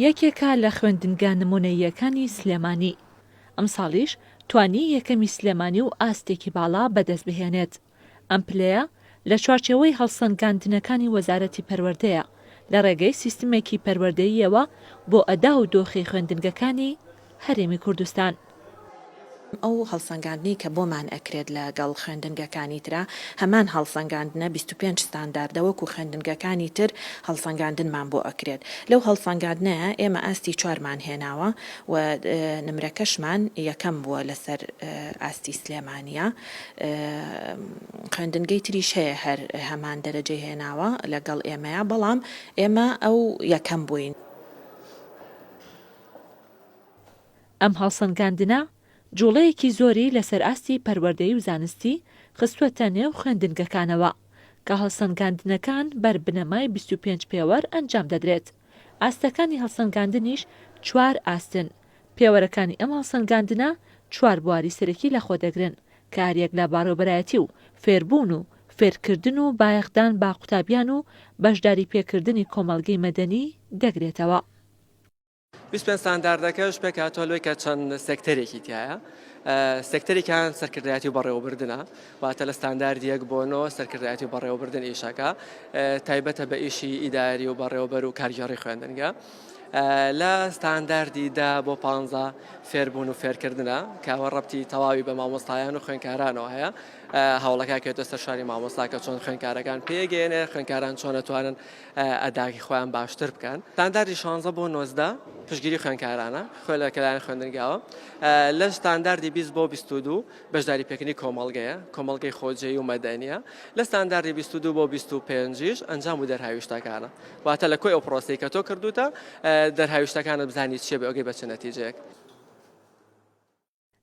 یەکێکە لە خوێندنگا نمونەییەکانی سلێمانی، ئەمساڵیش توانی یەکەمی سلێمانی و ئاستێکی باڵا بەدەستبهێنێت. ئەم پلەیە لە چوارچێوەی هەڵسەنگاندنەکانی وەزارەتی پەروەردەیە لە ڕێگەی سیستمێکی پەروەردەییەوە بۆ ئەدا و دۆخی خوێندنگەکانی هەرێمی کوردستان. ئەو هەڵسەنگاندنەی کە بۆمان ئەکرێت لە گەڵ خوێندنگەکانی ترا هەمان هەڵسەنگاندنە 25 ستانداردە وەکو خوێندنگەکانی تر هەڵسەنگاندنمان بۆ ئەکرێت لەو هەڵسەنگاندنەیا ئێمە ئاستی چوارمان هێناوە و نمرەکەشمان یەکەم بووە لەسەر ئاستی سلێمانیە خوێندنگەی تریش هەیە هەر هەمان دەرەجەی هێناوە لەگەڵ ئێمەیا بەڵام ئێمە ئەو یەکەم بووین. ئەم هەڵسەنگاندنە جوڵەیەکی زۆری لەسەر ئاستی پەروەردەیی و زانستی خستووەتە نێو خوێندنگەکانەوە، کە هەڵسەنگاندنەکان بەر بنەمای 25 پێوەر ئەنجام دەدرێت، ئاستەکانی هەڵسەنگاندنیش چوار ئاستن، پێوەرەکانی ئەم هەڵسەنگاندنە چوار بواری سەرەکی لەخۆدەگرن کە هەریەک لە بەڕێوبەرایەتی و فێربوون و فێرکردن و بایەخدان بە قوتابیان و بەشداریپێکردنی کۆمەڵگەی مەدەنی دەگرێتەوە. 25 ستانداردەکەش پێکهاتووە لەوەی کە چەند سێکتەرێکی تایە سێکتەرێکیان سەرکردایەتی و بەڕێوەبردنە واتە لە ستانداردی یەک بۆ نۆ سەرکردایەتی و بەڕێوەبردن ئیشەکە تایبەتە بە ئیشی ئیداری و بەڕێوەبەر و کارگێڕی خوێندنگە لە ستانداردی دە بۆ پانزە فێربوون و فێرکردنە کە ئەوە ڕەبتی تەواوی بە مامۆستایان و خوێندکارانەوە هەیە هەوڵەکە کێتە سەر شاری مامۆستا کە چۆن خوێندکارەکان پێگەێنێ خوێندکاران چۆن ئەتوانن ئەداکی خۆیان باشتر بکەن. ستانداردی شانزە بۆ 19 پشتگیری خوێندکارانە خۆ لە کەلایەن خوێندنگاوە لە ستانداردی 20 بۆ 22 بەشداری پێکردنی کۆمەڵگەیە کۆمەڵگەی خۆجێی و مەدەنیە لە ستانداردی 22 بۆ 25 یش ئەنجام و دەرهاویشتەکانە واتە لە کۆی ئەو پرۆسەی کە تۆ کردوتە دەرهاویشتەکانت بزانی چیە بێ ئەگەی بە چ نەتیجەیەک.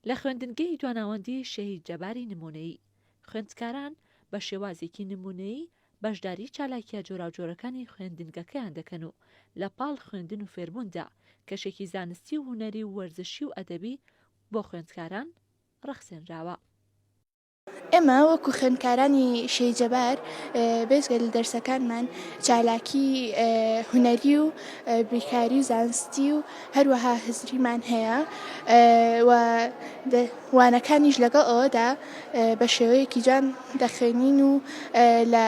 لە خوێندنگەی دواناوەندی شەهید جەباری نموونەیی، خوێندکاران بە شێوازێکی نموونەیی بەشداری چالاکییە جۆراوجۆرەکانی خوێندنگەکەیان دەکەن و لە پاڵ خوێندن و فێربووندا، کەشێکی زانستی و هونەری و وەرزشی و ئەدەبی بۆ خوێندکاران ڕەخسێنراوە. ئێمە وەکو خوێندکارانی شەهید جەبار بێجگە لە دەرسەکانمان چالاکی هونەری و بیرکاری و زانستی و هەروەها هزریمان هەیە و وانەکانیش لەگەڵ ئەوەدا بە شێوەیەکی جوان دەخوێنین و لە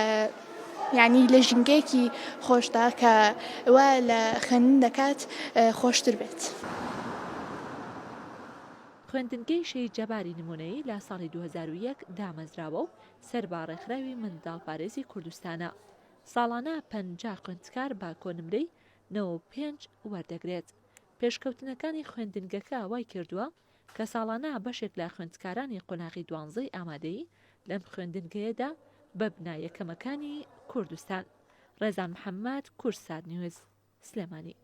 یعنی لە ژینگەیەکی خۆشدا کە وا لە خوێندن دەکات خۆشتر بێت. خوێندنگەی شەهید جەباری نمونەیی لە ساڵی 2001 دامەزراوە و سەر بە ڕێکخراوی منداڵپارێزی کوردستانە. ساڵانە 50 خوێندکار بە کۆنمرەی 95 وەردەگرێت. پێشکەوتنەکانی خوێندنگەکە وای کردووە کە ساڵانە بەشێک لە خوێندکارانی قۆناغی دوانزەی ئامادەیی لەم خوێندنگەیەدا ببنە یەکەمەکانی کوردستان. ڕێزان محەمەد، کوردسات نیوز، سلێمانی.